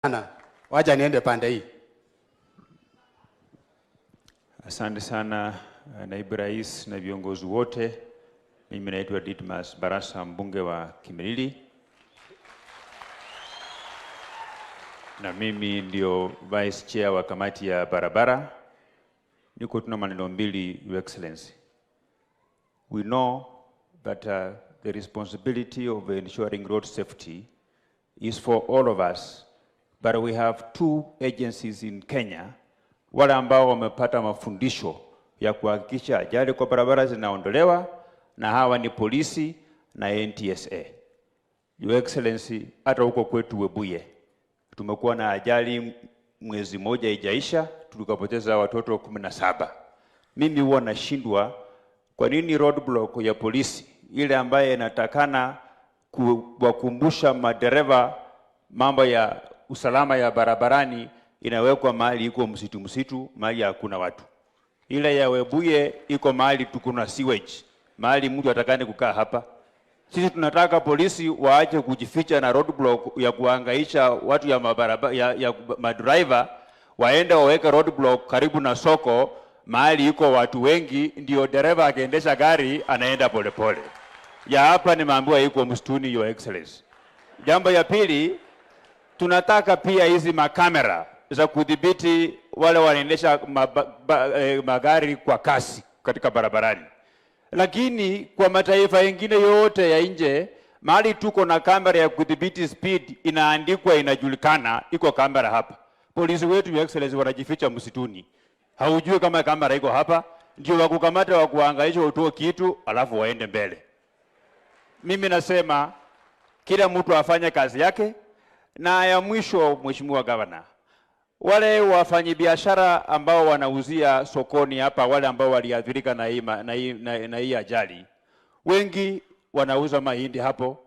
Sana. Wacha niende pande hii. Asante sana Naibu Rais na viongozi wote. Mimi naitwa Didmas Barasa, mbunge wa Kimilili, na mimi ndio Vice Chair wa kamati ya barabara. Niko tuna maneno mbili, Your Excellency. We know that the responsibility of ensuring road safety is for all of us, but we have two agencies in Kenya wale ambao wamepata mafundisho ya kuhakikisha ajali kwa barabara zinaondolewa, na hawa ni polisi na NTSA. Your Excellency, hata huko kwetu Webuye tumekuwa na ajali mwezi moja ijaisha, tukapoteza watoto 17. Mimi huwa nashindwa kwa nini roadblock ya polisi ile ambaye inatakana kuwakumbusha madereva mambo ya usalama ya barabarani inawekwa mahali iko msitu msitu, mahali hakuna watu. Ile ya Webuye iko mahali tuko na sewage, mahali mtu atakane kukaa hapa. Sisi tunataka polisi waache kujificha na roadblock ya kuhangaisha watu ya mabarabara, ya madriver, waende waweke roadblock karibu na soko mahali iko watu wengi, ndio dereva akiendesha gari anaenda polepole. Ya hapa nimeambiwa iko msituni, Your Excellency. Jambo ya pili, tunataka pia hizi makamera za kudhibiti wale wanaendesha magari kwa kasi katika barabarani. Lakini kwa mataifa mengine yote ya nje, mahali tuko na kamera ya kudhibiti speed inaandikwa, inajulikana, iko kamera hapa. Polisi wetu, Your Excellency, wanajificha msituni, haujui kama kamera iko hapa, ndio wakukamata, wakuhangaisha, utoe kitu alafu waende mbele. Mimi nasema kila mtu afanye kazi yake. Na ya mwisho, Mheshimiwa Governor, wale wafanyibiashara ambao wanauzia sokoni hapa, wale ambao waliathirika na hii na hii na hii ajali, wengi wanauza mahindi hapo,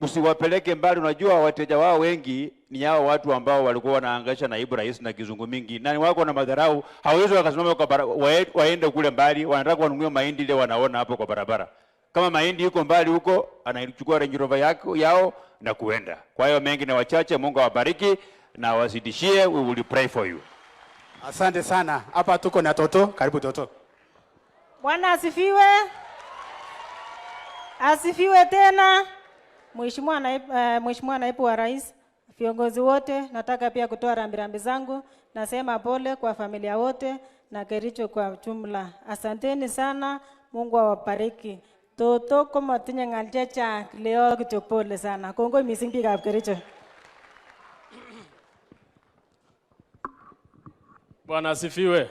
usiwapeleke mbali. Unajua wateja wao wengi ni hao watu ambao walikuwa wanahangaisha naibu rais na kizungu mingi, na ni wako na madharau, hawezi wakasimama kwa waende kule mbali, wanataka wanunue mahindi ile wanaona hapo kwa barabara. Kama mahindi yuko mbali huko, anaichukua Range Rover yao na kuenda. Kwa hiyo mengi na wachache, Mungu awabariki na wazidishie. We will pray for you. Asante sana. Hapa tuko na Toto. Karibu Toto. Bwana asifiwe. Asifiwe tena. Mheshimiwa Naibu wa Rais, viongozi wote, nataka pia kutoa rambirambi zangu. Nasema pole kwa familia wote na Kericho kwa jumla. Asanteni sana, Mungu awabariki. Toto komatinye ng'al chechang, leo kityo pole sana. Kongoi missing biikab Kericho. Bwana asifiwe.